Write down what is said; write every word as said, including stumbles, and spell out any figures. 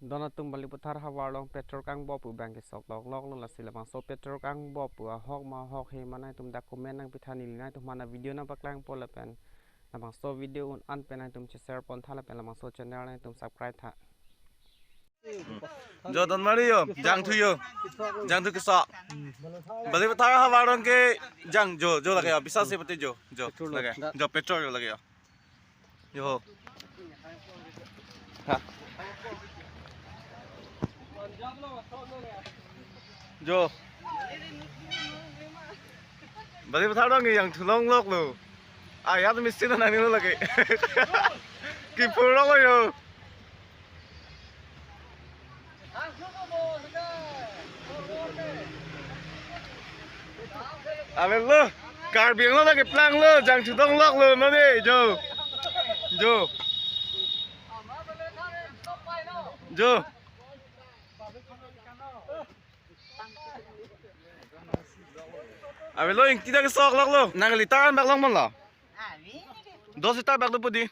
Don atum, Balipathar havar along petrol kangbo pu abang kesok loklok lo. Lasi labangso petrol kangbo pu ahok ma ahok he ma nangtum dak comment nangpitha, neli nangtum aphan video nangpaklangpo lapen labangso video un an pen nangtum che-share pontha lapen labangso channel nangtum subscribe tha. Jo, don mari jo, jangthu jo. Jangthu kesok. Balipathar havar along ke jang jo, jo lake jo, bisas se pati jo, jo lake. Jo, petrol jo lake jo. Jo. Ha. Jo. Balipathar along jangthu longlok lo. Ah, ya to mistake nangne lo lake. Kiphur lo jo. Avelo, Karbi Anglong nangkeplang lo, jangthu longlok lo, non ne, jo. Jo. Jo. Avelo, ingti dak kesok lok lo. Nang litar an bak long mon lo. Dos litar bak do pu di.